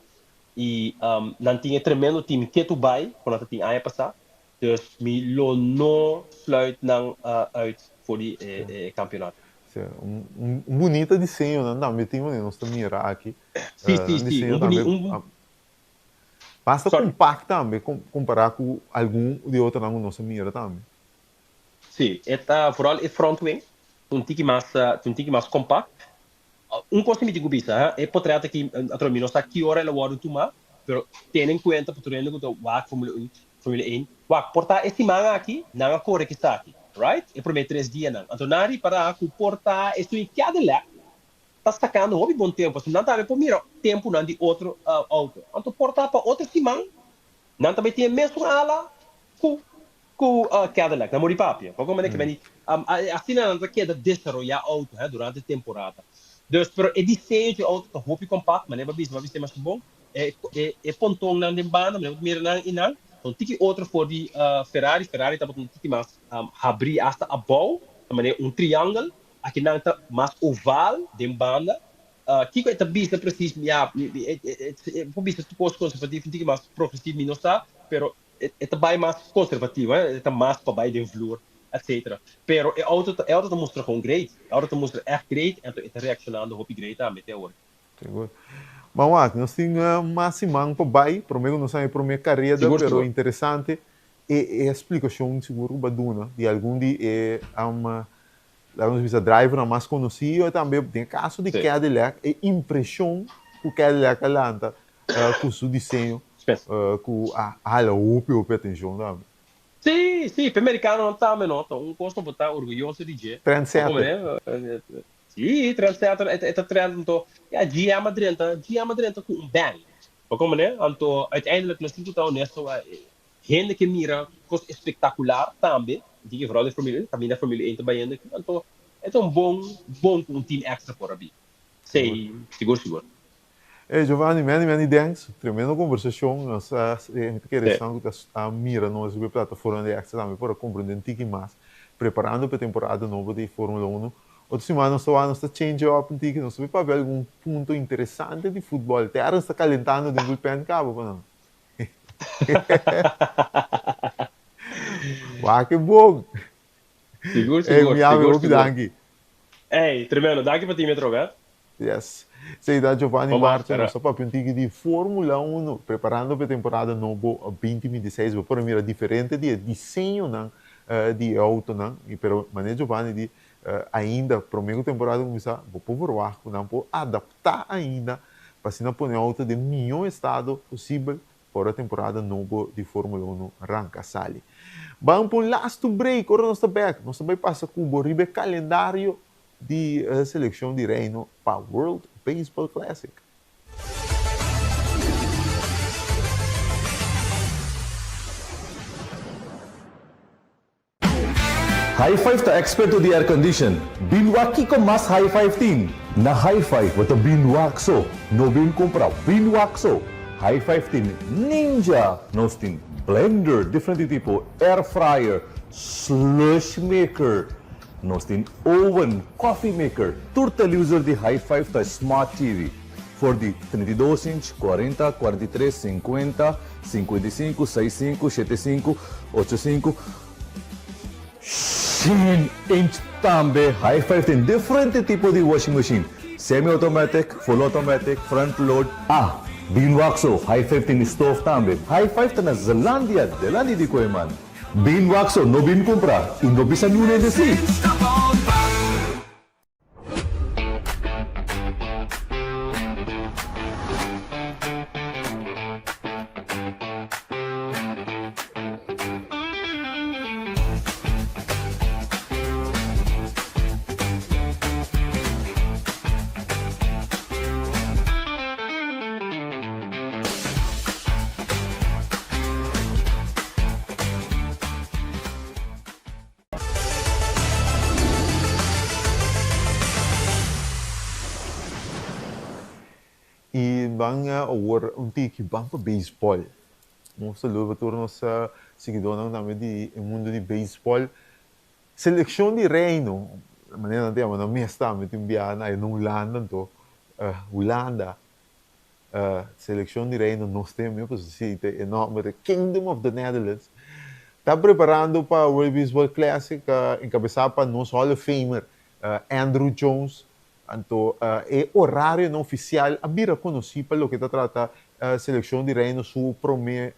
i nan tin e tremendo team ketu bai ku nan ta tin aña pasá. Dus mi lo no sluit nan uit for di e kampionato. Sí, un bunita diseño nan tambe tin wanneer nos ta mira aki. Sí, sí, sí, un buni, un. Basta compact tambe compara cu algun di otronan cu nos a mira tambe. Sí, e ta vooral e front wing un tiki mas un tiki mas compact. Un cos cu mi tin cu bisa, ha, e potret aki atrobe mi no sa ki ora el a wordo tuma, pero tene en cuenta pa tur hende cu ta wak Formula un, Formula een, wak por ta e siman aki nan a core kisaki, right? E prome tres dianan. Anto nan a ripara cu por ta esun e Cadillac ta sacando hopi bon tempo, pasobra nan tambe por mira temponan di otro auto. Anto por ta pa otro siman nan ta bay tin e mesun ala cu cu Cadillac. Nan muri papia. Por como ke meni asina nan ta keda desaroya auto he durante temporada. Dus pero e diseño di auto ta hopi compact, manera bo a bisa, bo a bisa masha bon. E e pontonnan den banda, manera bo ta mira nan y nan, ta un tiki otro for di Ferrari. Ferrari tabata un tiki mas habri hasta abou, ta manera un triangle. Aki nan ta mas oval den banda. Kiko e ta bisa precies? Ya, e por bisa tur kos konservativo, un tiki mas progresivo mi no sa, pero e ta bai mas konservativo, e ta mas pa bai den vloer, etcetera. Pero e auto ta, e auto ta mustra gewoon great. E auto ta mustra ègt great, anto e ta reakshonando hopi great tambe te awor. Sigur. Ban wak, nos tin mas siman pa bai, prome ku nos haña e prome kareda, pero interesante e e splikashon sigur ku bo a duna di algun di e laga nos bisa drivernan mas konosí i tambe den e kaso di Cadillac e impreshon ku Cadillac a lanta ku su diseño ku a hala hopi hopi atenshon tambe. Sí, sí, pa e merikanonan tambe no, ta un kos pa bo ta orguyoso di dje. Trendsetter. Sí, trendsetter, e ta trend anto ya GM a drenta, GM a drenta ku un bang. Bo komprende? Anto uiteindelijk nos tin ku ta honesto, Hende ke mira kos espektakular tambe, di ke vooral den Formule 1, kaminda Formule 1 ta bayendo aki, anto e ta un bon bon ku un team extra por a bin. Esei sigur sigur. Ey Giovanni, many many thanks, tremendo kombersashon, nos a mi ta kere esnan ku ta mira nos riba e plataforma di extra tambe por a komprende un tiki mas, preparando pa e temporada nobo di Formula 1. Otro siman nos ta wak nos ta change up un tiki, nos ta bin papia algun punto interesante di futbol, te ara nos ta kalentando den bullpen kaba pa nan. Wak ke bon. Sigur, sigur. Ey, mi ame hopi danki. Ey, tremendo. Danki pa tin mi atrobe, eh. Yes. Esey ta Giovanni Marcha, nos ta papia un tiki di Formula Uno, preparando pa e temporada nobo 2026. Bo por a mira diferente di e diseñonan di e autonan, pero manera Giovanni di, ainda prome ku temporada kuminsá, bo por verwagt ku nan por adaptá ainda pa asina pone auto den mihó estado posibel pa ora temporada nobo di Formula Uno ranka sali. Ban pa un lastu break, ora nos ta bek nos ta bai pasa ku bo riba e kalendario di selekshon di Reino pa World Baseball Classic. High Five ta experto di aircondition. Bin wak kiko mas High Five tin. Na High Five bo ta bin wak so, no bin kumpra, bin wak so. High Five tin Ninja, nos tin blender diferente tipo, air fryer, slush maker, nos tin oven, coffee maker. Tur televisor di High Five ta smart TV, for di 32 inch, 40, 43, 50, 55, 65, 75, 85. Shen inch tambe. High Five tin diferente tipo di washing machine, semi automatic, full automatic, front load. Ah, bin wak so, High Five tin stove tambe. High Five ta na Zelandia, delandi di Koeman. Bin wak so, no bin cumpra y no bisa niun hende si. I ban awor un tiki ban pa beisbòl. Un saludo pa tur nos siguidónan tambe di e mundu di beisbòl. Selekshon di Reino, manera nan ta yama nan mes tambe tin biaha na Hulanda anto Hulanda Selekshon di Reino nos tin mi pasobra si ta e nòmber ta Kingdom of the Netherlands ta preparando pa World Baseball Classic enkabesá pa nos Hall of Famer Andruw Jones. Anto e orarionan ofisial a bira konosí pa loke ta trata Selekshon di Reino su promé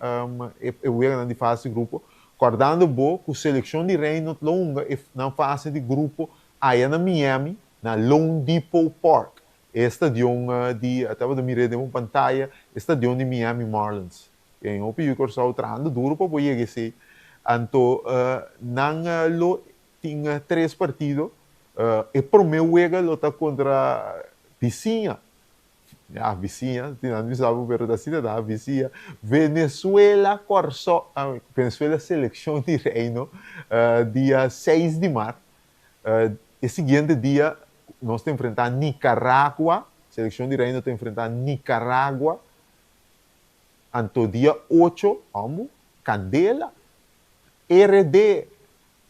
e weganan di fase di grupo. Kòrdando bo ku Selekshon di Reino lo hunga e nan fase di grupo aya na Miami na Loan Depot Park, e stadion di, tabata mir'é den un pantaya, e stadion di Miami Marlins. Tin hopi yu Kòrsou trahando duru pa por yega esei. Anto nan lo Tin tres partido. E prome wega lo ta kontra bisiña, ya bisiña, tin nan bisa bo pero ta asina ta bisiña, Venezuela Kòrsou, Venezuela selekshon di Reino dia seis di mart. E siguiente dia nos ta enfrentá Nicaragua, selekshon di Reino ta enfrentá Nicaragua, anto dia ocho, amo, kandela, RD,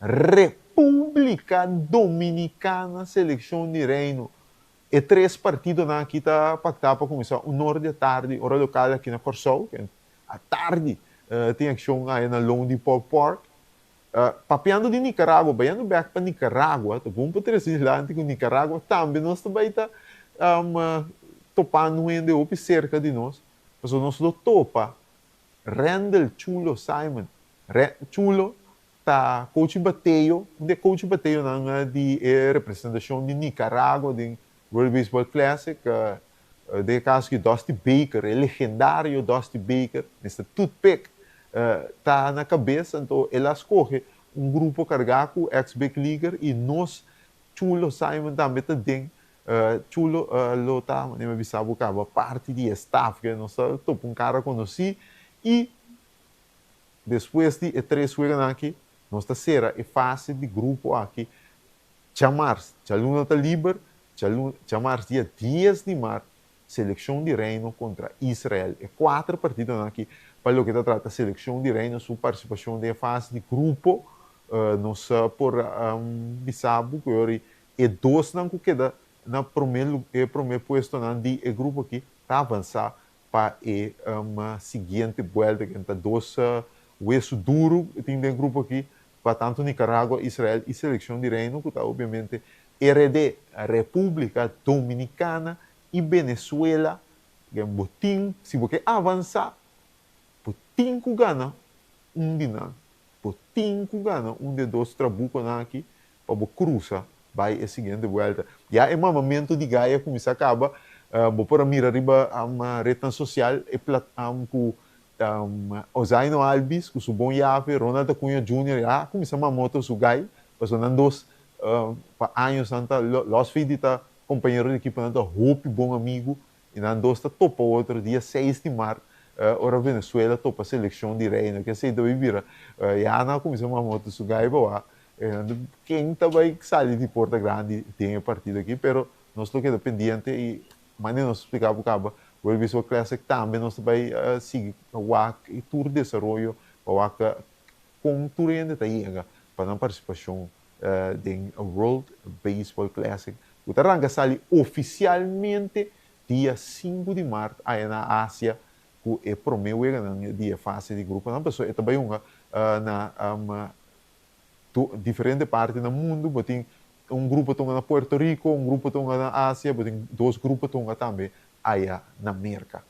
Repúblika Dominikana Selekshon di Reino E tres partidonan aki ta paktá pa kuminsá un or di atardi, ora lokal aki na Kòrsou. Atardi tin akshon aya na Loan Depot Park. Papiando di Nicaragua, bayando bèk pa Nicaragua, ta bon pa trese dilanti ku Nicaragua tambe nos ta bai ta topando hende hopi serka di nos, pasobra nos lo topa Rendel Chulo Simon. Re Chulo ta coach bateo, un di e coach bateonan di e representacion di Nicaragua den World Baseball Classic. Den e caso aki Dusty Baker, e legendario Dusty Baker, Mister Toothpick, ta na cabes, anto el a scoge un grupo carga cu ex big leaguer y nos Chulo Simon tambe ta den. Chulo lo ta, manera mi a bisa bo caba, parti di e staff, ke nos ta topa un cara conoci y Despues di e tres weganan aki, nos ta sera e fase di grupo aki djamars. Djaluna ta liber, djamars dia dies di mart, Selekshon di Reino kontra Israel. E kuater partidonan aki pa loke ta trata Selekshon di Reino su partisipashon den e fase di grupo. Nos por bisa bo ku yori e dosnan ku keda na prome e prome puestonan di e grupo aki ta avansá pa e siguiente buelta ken ta dos wesu duru tin den grupo aki pa tanto Nicaragua, Israel y seleccion di Reino cu ta obviamente RD, Republica Dominicana y Venezuela ken bo tin si bo ke avansa bo tin cu gana un di nan bo tin cu gana un di e dos trabuconan aki pa bo crusa bai e siguiente buelta. Ya e mamamento di gai a cuminsa caba, bo por a mira riba rednan social e plat cu Ozaino Albies cu su bon yave, Ronald Acuña Junior ya a cuminsa mama otro su gai, pasobra nan dos pa años nan ta los fi di ta compañero di ekipo nan ta hopi bon amigo y nan dos ta topa otro dia seis di mart ora Venezuela topa seleccion di Reino. Kesey ta bay bira ya nan a cuminsa mama otro su gai pa wak Ken ta bai sali di porta grandi den e partido aki, pero nos lo keda pendiente y manera nos a splica bo caba, World Baseball Classic tambe nos ta bai sigui wak e tur desaroyo pa wak con tur hende ta yega pa nan participacion den World Baseball Classic cu ta ranca sali oficialmente dia sinku di mart aya na Asia cu e prome weganan di e fase di gruponan, pasobra e ta bai hunga na Tu diferente parti na mundu, bo tin un grupo ta hunga na Puerto Rico, un grupo ta hunga na Asia, bo tin dos grupo ta hunga tambe aya na Merka.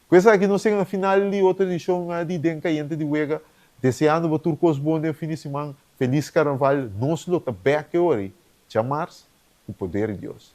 Ku esaki nos yega na final di otro edishon di Den Kayente di Wega, deseando bo tur kos bon den fin di siman, felis karnaval, nos lo ta bek e ora djamars ku poder di Dios.